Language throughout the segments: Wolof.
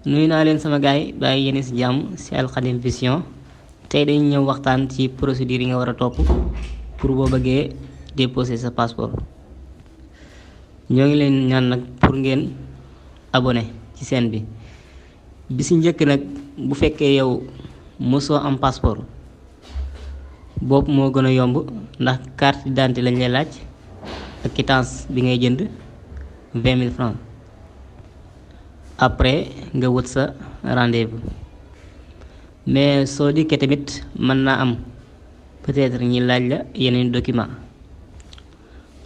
nuyu naa leen sama gaay yi bàyyi yéen si jàmm si Al Khadim Vision. tey dañu ñëw waxtaan ci procédure yi nga war a topp pour boo bëggee déposer sa passeport. ñoo ngi leen ñaan nag pour ngeen abonné ci chaîne bi si njëkk nag bu fekkee yow mosoo am passeport boobu moo gën a yomb ndax carte d'identité lañ lay laaj ak quittance bi ngay jënd 20 000 francs. après nga wut sa rendez-vous mais soo dikkee tamit mën naa am peut-être ñi laaj la yeneen document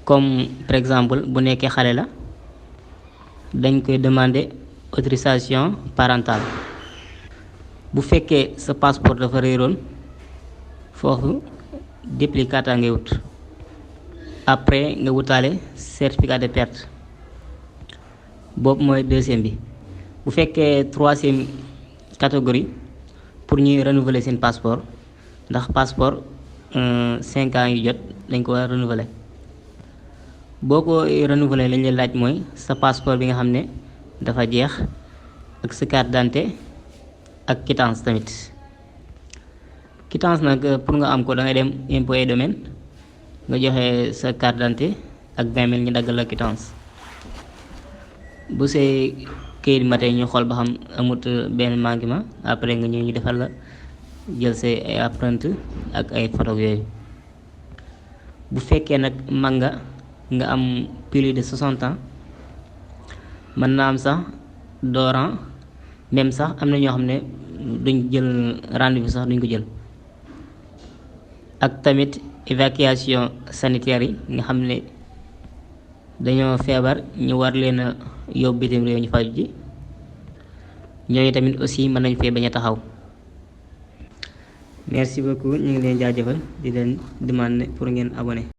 comme par exemple bu nekkee xale la dañ koy demander autorisation parentale. bu fekkee sa passeport dafa réeroon foofu duplicata ngay wut. après nga wutaale certificat de perte boobu mooy deuxième bi. bu fekkee troisième catégorie pour ñuy renouveler seen passeport ndax passeport 5 ans yu jot dañ ko war a renouveler. boo ko renouveler lañ leen laaj mooy sa passeport bi nga xam ne dafa jeex ak sa carte d'identité ak quittance tamit. quittance nag pour nga am ko da ngay dem impôt et domaine nga joxe sa carte d'identité ak 20 000 ñu daggal la quittance. bu see këyit matee ñu xool ba xam amut benn manquement après nga ñëw ñu defal la jël say ay empreinte ak ay photo yooyu. bu fekkee nag mag nga am plus de 60 ans mën naa am sax dooran même sax am na ñoo xam ne duñ jël rendez-vous sax duñ ko jël. ak tamit évacuation sanitaire yi nga xam ne dañoo feebar ñu war leen a yóbbu bitim réew ñu faju ji ñooñu tamit aussi mën nañ fee bañ a taxaw. merci beaucoup ñu ngi leen jaajëfal di leen demander pour ngeen abonné.